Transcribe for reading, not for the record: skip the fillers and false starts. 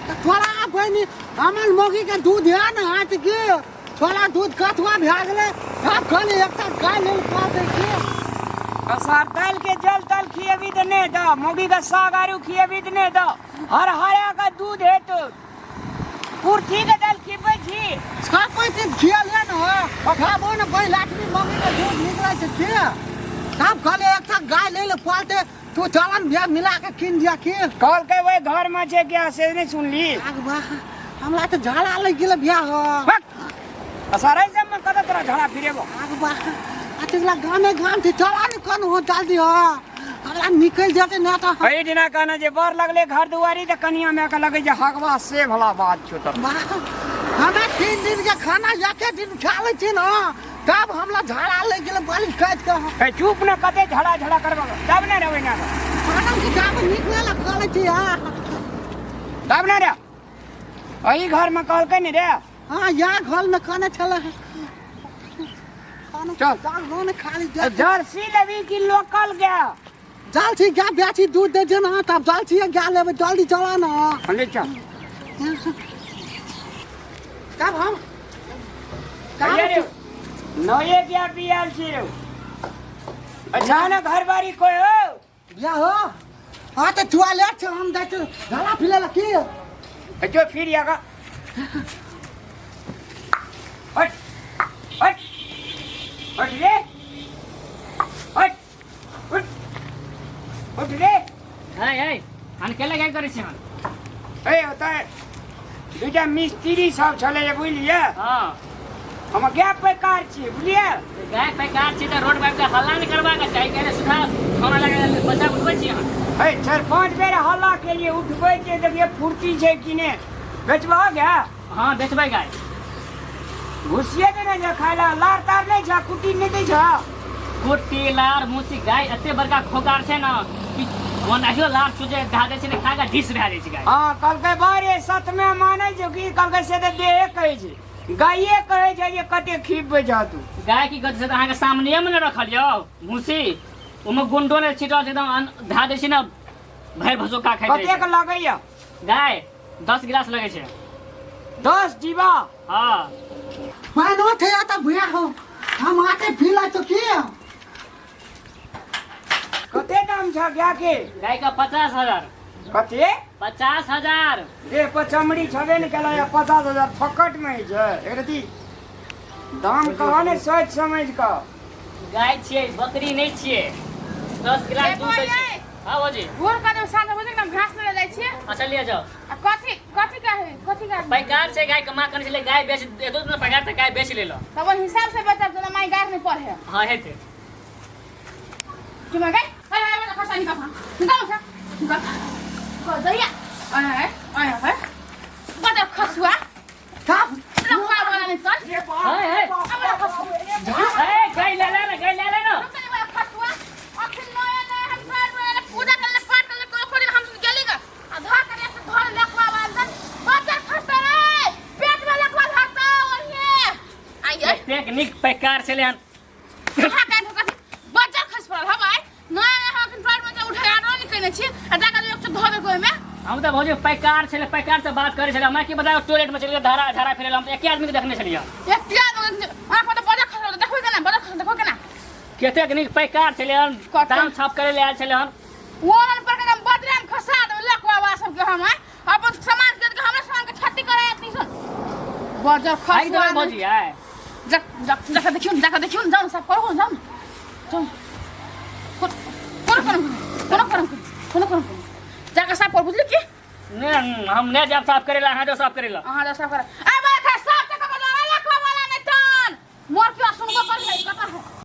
तऽ तोरा बहिनी हमर मौगी के दूध है ने हाथ के तोरा दूध कथुआ भए गेलै। आब खाली एकटा गाय लेल कह दै छी। कसार दाल के जल तल खिएबी तऽ नहि दऽ, मौगी के साग आरू खिएबी तऽ नहि दऽ, हर हरा के दूध हेतौ। कुर्थी के दाल खिबै छी? छापै छी, खियल है ने खाबो ने बहि लाटनी मौगी के दूध निकलै छै के। आब खाली एकटा गाय लेल पालते तू चलन भैया मिला के कीन दिया की। कहलकै ओहि घर में छै क्या, से नहीं सुनली? आग बा, हमरा तऽ झाड़ा लागि गेल भैया हो। सारा सब में कतऽ तोरा झाड़ा फिरेबो? आग बा, अतिला गामे गाम थी, चला ने कन हो जल्दी हो, हमरा निकल जेतै ना तऽ। एहि दिना कहना जे बड़ लगले घर दुआरी तऽ कनिया माय के लगे जे हगवा से भला बात छौ तऽ। वाह, हमे 3 दिन के खाना एके दिन खा लै छी ना, तब हमरा झाड़ा लागि गेल बाली काटि के। ए चुप ने, कते झड़ा झड़ा करबो तब ने रहबै ना। खाना के जाब निकले ला खा लै छी। हां तब ने रे, एहि घर में कहलकै ने रे। हाँ, यहाँ घर में खाना छला है। चल। चल खाली जा। जर्सी लेबी कि लोकल गया? जाल छी गाय बेची दूध दे जे ना, तब जाल छी गाय लेबै, जल्दी चला ना। ले चल। तब हम अरे नये गया बियाल छी रे। अच्छा ना घर बारी कोई हो? बियाह हो। हाँ तो टॉयलेट छै, हम जाइ छी झाड़ा फिरे ला की। जो फिर आगा। हट हट हट रे, हट उठ उठ रे। है है हम के लगे करै छी हम? ए ओतऽ दूटा मिस्त्री सब छलै जे, बुझलियै? हाँ। हम गाय पैकार छियै, बुझलियै? गाय पैकार छी तऽ रोड पर के हल्ला नहि करबाक चाही, कहने सुधा खाना लगा बच्चा उठबै छी अहाँ। ए 4-5 बेर हल्ला के लिए उठबै छियै, देखिए फुर्ती छै कि नहि। बेचबा गाय? हाँ बेचबै गाय। घुसिए देने छै खाय ला, लार तार नहि छै, कुट्टी नहि दै छै? कुट्टी लार मुसी गाय एते बड़का खोकार छै ने कि ओनाहियो लार चूजे धए दै छै ने, खा कऽ ढीस भए जाइ छै गाय। हाँ कहलकै बारे सतमे मानै छौ कि? कहलकै से तऽ देहे कहै छै, गाये कहै छै जे कते खीबै छह तू। गाय की गति से तऽ अहाँके सामनेमे ने रखल यौ भूसी, ओहिमे गुंडो नहि छिटल छै, एकदम धए दै छै ने भरि भसोका खाइत रहै कतेक छै। लगैया गाय? 10 गिलास लगै छै। 10 जीवा? हाँ। पानो थे या त भैया हो, हम आके पी लै तो की। कते दाम छ गाय के? गाय का 50,000। कते? 50,000। देह पर चमड़ी छबे ने केला, 50,000 फकट में छै। एकरती दाम कह ने सोच समझ कऽ। गाय छियै, बकरी नहि छियै। 10 गिलास दूध दै छै। हाँ भौजी। भोर का जब साँझ हो जाए घास ले जाइ छियै। अच्छा ले जाओ। आ कथी कथी का है, कथी का? पैकार छै गाय के, माँ कहने छलै गाय बेच एतो ने पैकार तऽ गाय बेच लेलो। तब ओहि हिसाब से बेचब जेना माय गाय नहीं पढ़े। हाँ हेतै। चुमा गए अरे अरे खसा निकल, निकल से निकल कर दैया। अरे अरे अरे बड़ा खसुआ तब लखवा वाला नहीं चल। है है अब खसुआ। ए गाय ले ले ना, गाय ले ले ना। रुक बड़ा खसुआ, अखन नया नया हम घर में पूजा करले पाठ करले को खोले हम गेली गा आ धर करे से धर लखवा वाला बच्चा खसता रे, पेट में लखवा धरता ओहिए आई आई। एतेक नीक पैकार छलै हन। कहाँ काट कथी बच्चा खस पड़ल हवाई नया नया हम अखन टॉयलेट में जे उठे आरो नहीं केने छी आ जाकर एक धो देलको ओहिमे। हम तऽ भौजी पैकार छलै, पैकार से बात करै छलै, हमरा की पता टॉयलेट में चलि गेल धारा झाड़ा फिरै हम तऽ एके आदमी के देखने छलियै। एके आदमी आँख में तऽ बच्चा खस देखबै केना, बच्चा खस देखबै केना? कतेक नीक पैकार छलै हन, कते? दाम छाप करै लए आयल छलै हन। ओरन पर के एकदम बदरा में खसा देबै लकवा बा सबके हम अपन सामान के हमरा सामान के क्षति करे एतनी सन बजर भागि खसुआ देबै भौजी आइ। जा जा जाकर देखियो न, जाकर देखियो न, जाओ न, साफ करो जाओ न, जाओ न। कोनो कोनो कोनो कोनो कोनो कोनो जाकर साफ कर, बुझली की? नहि हम नहि जायब साफ करै लए, अहाँ जाउ साफ करै लए। अहाँ जाओ साफ कर। ए बा खा साफ तक बजा लकवा वाला नहीं तन मोर के